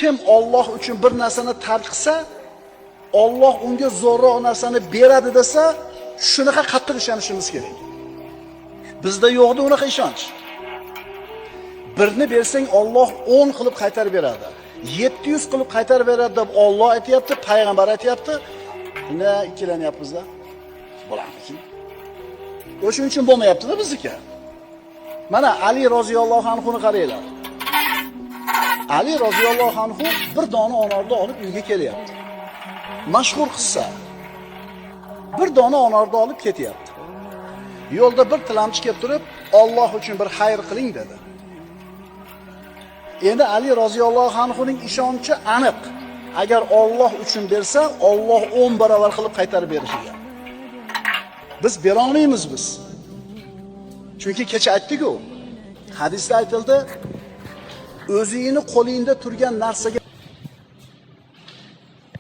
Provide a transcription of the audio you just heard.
Kim Alloh uchun bir narsani tark qilsa, Alloh unga zo'rroq narsani beradi desa, shunaqa qattiq ishonishimiz kerak. Bizda yo'qdi unaqa ishonch. Birni bersang, Alloh 10 qilib qaytarib beradi. 700 qilib qaytarib beradi deb Alloh aytayapti, payg'ambar aytayapti. Bunda ikkilanyapmiz-da. Bo'larmikin? O'shuning uchun bo'lmayapti-da bizniki. Mana Ali roziyallohu anhu ni qaranglar. Ali roziyallohu anhu bir dona anorni olib uyga kelyapti. Mashhur qissa. Bir dona anorni olib ketyapti. Yo'lda bir tilamchi kelib turib, "Alloh uchun bir xayr qiling" dedi. Endi Ali roziyallohu anhuning ishonchi aniq. Agar Alloh uchun bersa, Alloh 10 barobar qilib qaytarib berishiga. Biz bera olmaymiz biz. Chunki kecha aytdik-ku. Hadisda aytildi, o'zingni qo'lingda turgan narsaga